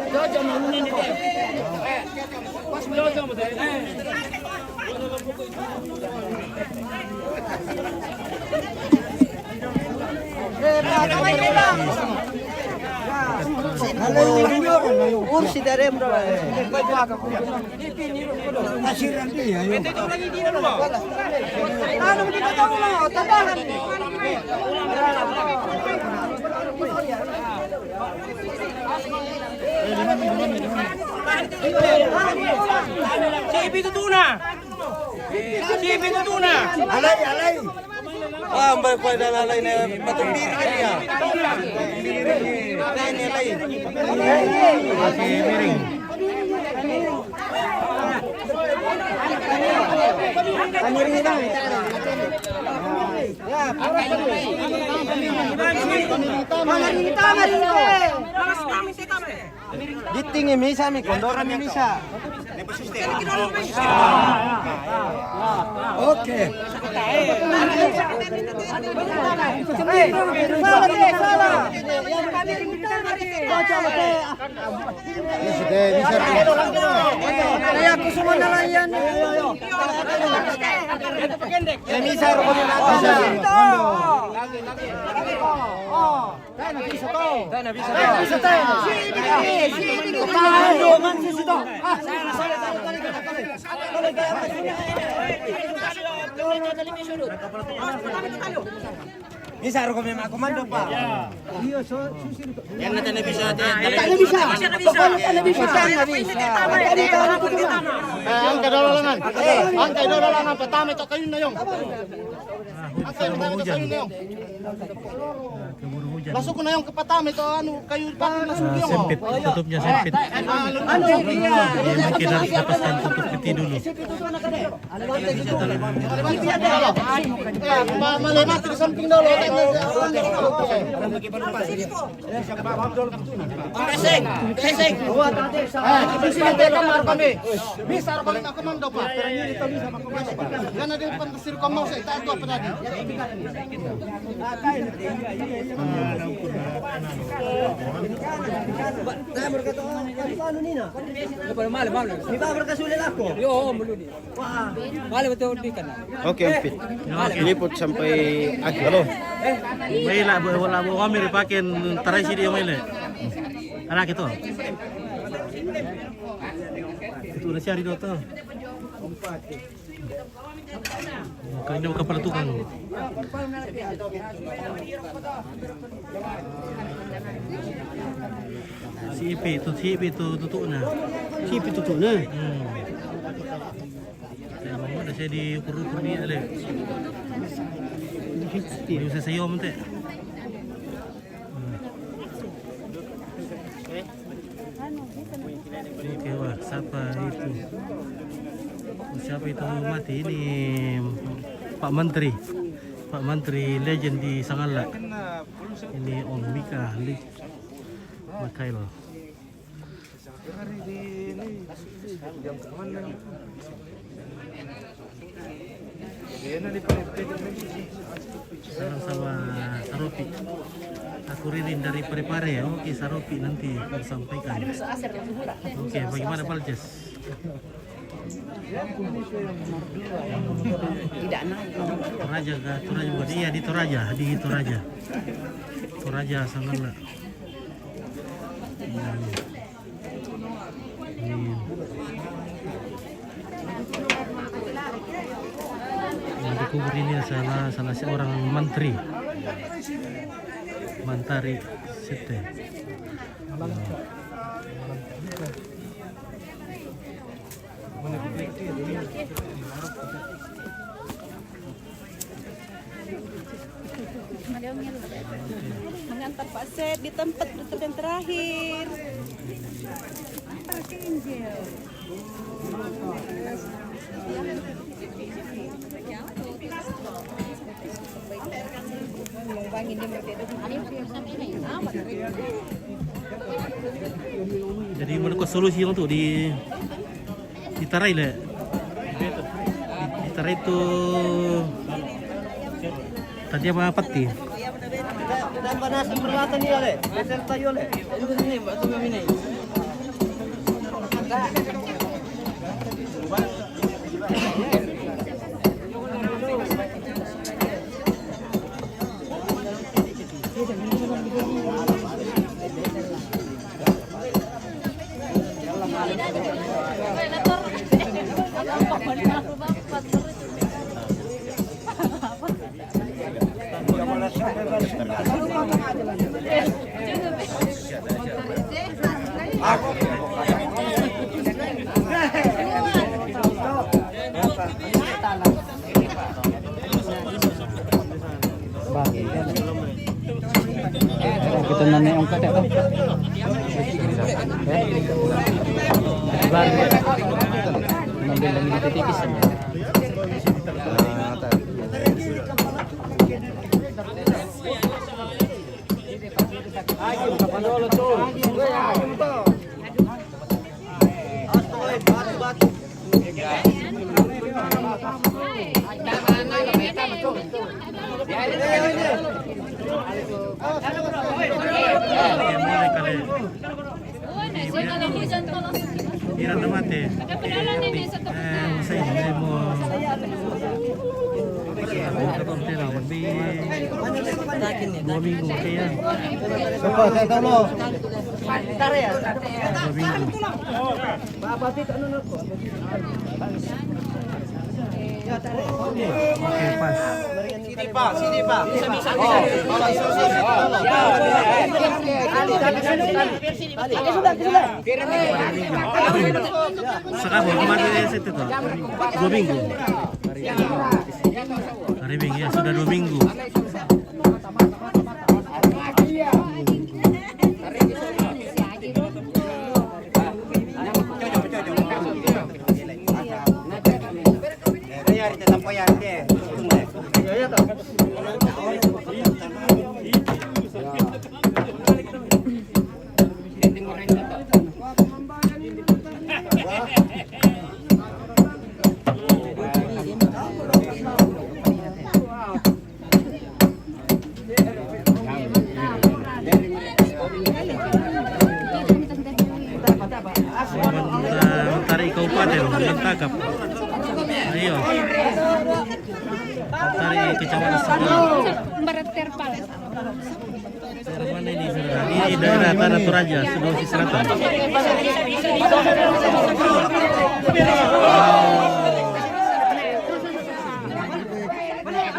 Jojo mo, unin dito. Jojo mo, dito. Ursi darem do. Anu, di ba tayo na? Tatahan. Sipi tutuna. Sipi tutuna. Alay, alay. Ah, ambay ko na alay na patong diri ka niya. Alay, alay. Ditingi misa mi, kondora mi misa. Okay. Kaya ko sumana lang yan. Kaya misa ro ko ni masa. Oh. Tayo na, bisa to. Tayo na, bisa to. Tayo na, bisa to. Tayo, man, susi to. Ah. Bisa ro ko may mga komando pa. Yan na tayo na bisa. Tayo na bisa. Tayo na bisa. Tayo na bisa. Eh, ang kadalalangan. Ang kadalalangan, patami to kayo na yung. Ang kadalalangan, patami to kayo na yung. Keburu hujan. Masuk ko na yung kapatami to, ano, kayo pa, masuk yung, oh. Sempit, tutupnya sempit. Ano, iya. Jadi mungkin harus lepaskan tutup peti dulu. Malimat di samping dulu. Blessing, blessing. Bisa ro kami, ako man do pa. Yan na din. Sir, kung mo sa itago pa natin. Di ba, markasulil ako? Yo, muluni. Wala ba ito, di ka na? Okay, ampit. Lipot sampay akhir. Halo. May labo, wala mo kami, ripakin, taray si di yung may le. Anak ito. Ito na siya, rin ito. Kanya ka pala tukang. Sipi, tu sipi, tu tutu na. Sipi tutu na. Hmm. Kaya mo na siya di ukur-ukur ni Ale. Ini usah saya, Mente. Oke, wah, siapa itu? Siapa itu mati? Ini Pak Menteri. Pak Menteri legend di Sangala. Ini Om Mika Lee Mikael. Salam sama Saropi. Aku Ririn dari Parepare. Oke, Saropi nanti aku sampaikan. Oke, bagaimana Paljes? Tidak naik. Toraja kah? Toraja bukan? Iya, di Toraja, di Toraja. Toraja Sangala. Hmm. Iya. Yang dikubur ini salah, salah seorang mantri. Mantari Sete. Mengantar Pak Sep di tempat, di tempat yang terakhir. Jadi menurut solusi untuk di Ditarai le. Ditarai tu tadi apa pati? Dan panas peralatan ni le. Beserta yo le. Kita nanya ongkat ya, Pak? Baru. Ngambil lagi di titik sana. Ira na mate. Eh, masai, masai mo. Dua minggu kaya. Dua minggu. Oke, pas. Sini, Pak, sini, Pak. Bisa, bisa, bisa. Sekarang kemarin saya itu tuh. Dua minggu. Hari Minggu, ya, sudah dua minggu. Mentari Kabupaten, Mentagap. Ayo. Mentari Kecamatan Sangala. Barat Terpal. Daerah mana ini, saudara? Ini daerah Tanah Toraja, Sulawesi Selatan.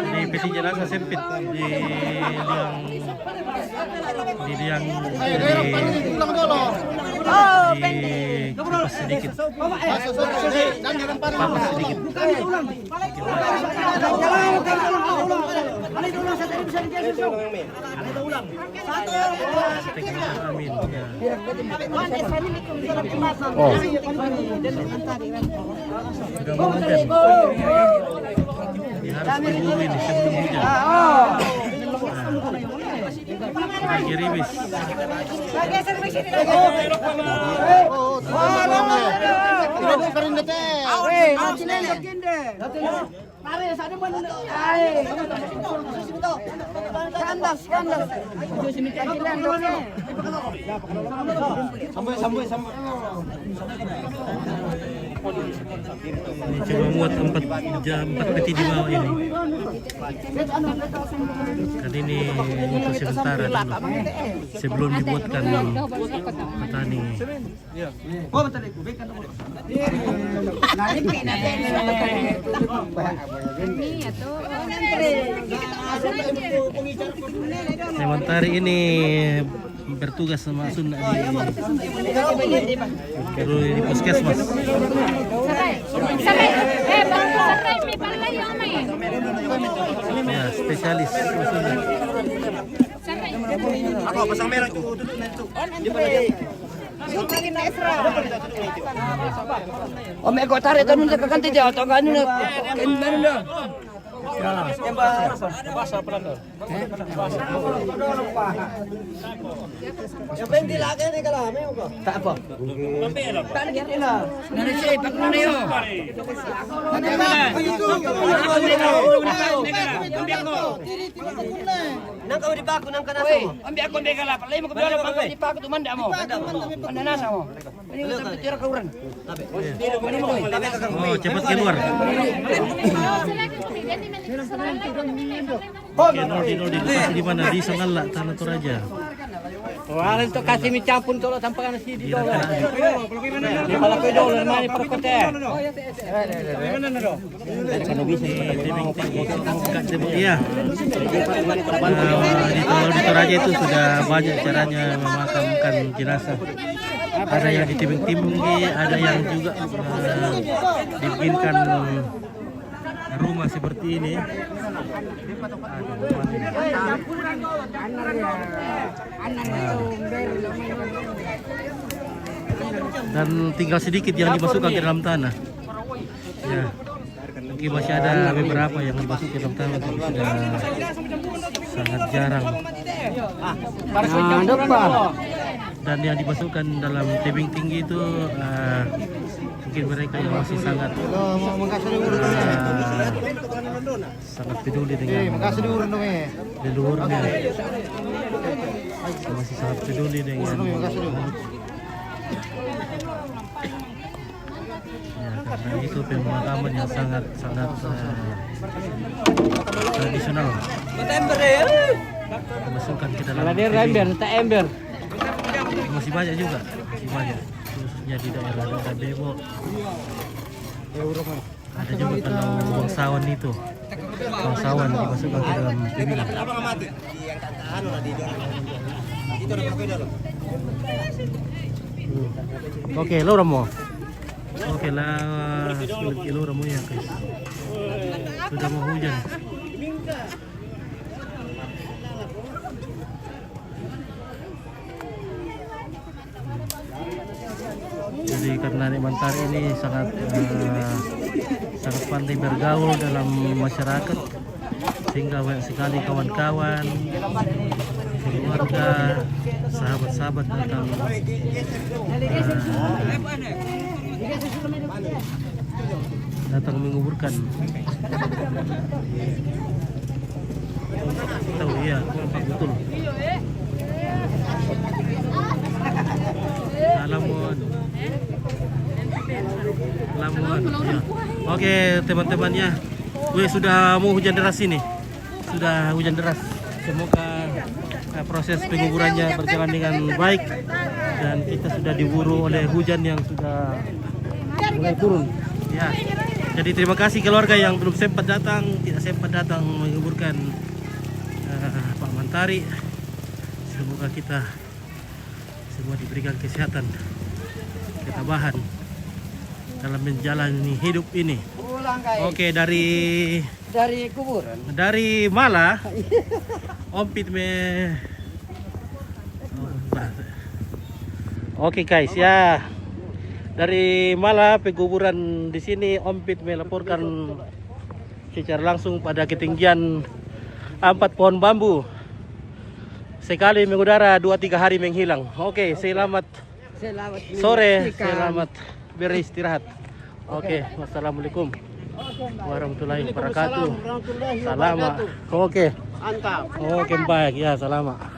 Ini peti jenazah sempit di liang, di liang, di, di, sedikit. Papas sedikit. Oke, Mas. Amin. Oh. Udah mau hujan. Ini harus diburu ini sebelum hujan. Nah, gerimis. Kandas, kandas. Ini cuma muat empat jam, empat peti di bawah ini. Kan ini untuk sementara dulu. Sebelum dibuatkan petani. Sementara ini bertugas sama Sunda di, di puskesmas. Ya, spesialis Sunda. Ako, pasang merah itu duduk na itu. Om eko tarik tanun sa kakanti dia atau anu na, anu na. Yang penting lagi ni kalau ame ko. Tak apa. Tak ada kita lah. Dari sini pak mana yo? Nang kau di paku nang kana semua. Ambil aku ambil galap. Lain mau ke biar pakai di paku tu manda mo. Manda nasa mo. Ini udah bicara ke orang. Oh, cepat keluar. Oke, Nordin, Nordin, lokasi di mana? Di Sangalla, Tanah Toraja. Wala to kasi mi campun tolo tampakan si di dolo. Di pala ko dolo mani para kote. Di tebing tinggi, iya. Eh, di Tol, di Toraja itu sudah banyak caranya memakamkan jenazah. Ada yang di tebing tinggi, ada yang juga, eh, dibikinkan rumah seperti ini. Dan tinggal sedikit yang dimasukkan ke dalam tanah. Ya. Mungkin masih ada beberapa yang dimasukkan ke dalam tanah, tapi sudah sangat jarang. Nah, depan. Dan yang dimasukkan dalam tebing tinggi itu, eh, mungkin mereka yang masih sangat, eh, sangat peduli dengan leluhurnya. Masih sangat peduli dengan Ya, karena itu pemakaman yang sangat, sangat, eh, tradisional. Masukkan ke dalam Kalau dia ember, tak ember. Masih banyak juga, masih banyak. Khususnya di daerah-daerah Bebo. Ada juga kalau bangsawan itu. Bangsawan dimasukkan ke dalam ini. Hmm. Oke, lo ramo. Oke lah, sulit kilo ramo ya, guys. Sudah mau hujan. Jadi karena Nek Mantari ini sangat, eh, sangat pandai bergaul dalam masyarakat, sehingga banyak sekali kawan-kawan, keluarga, sahabat-sahabat datang, eh, datang menguburkan. Tahu, iya, kompak betul. Lamun. Lamun, iya. Oke, teman-teman ya. Wih, sudah mau hujan deras ini. Sudah hujan deras. Semoga, eh, proses penguburannya berjalan dengan baik dan kita sudah diburu oleh hujan yang sudah mulai turun. Ya. Jadi terima kasih keluarga yang belum sempat datang, tidak sempat datang menguburkan, eh, Pak Mantari. Semoga kita semua diberikan kesehatan, ketabahan dalam menjalani hidup ini. Oke, dari Dari kuburan. Dari Mala, Ompit me. Oke guys, ya. Dari Mala, peguburan di sini, Ompit melaporkan secara langsung pada ketinggian empat pohon bambu. Sekali mengudara, dua tiga hari menghilang. Oke, selamat Selamat sore, menyaksikan. Selamat beristirahat. Oke, wassalamualaikum warahmatullahi wabarakatuh. Warahmatullahi Salama. Wabarakatuh. Oke. Mantap. Oke, baik ya, salama.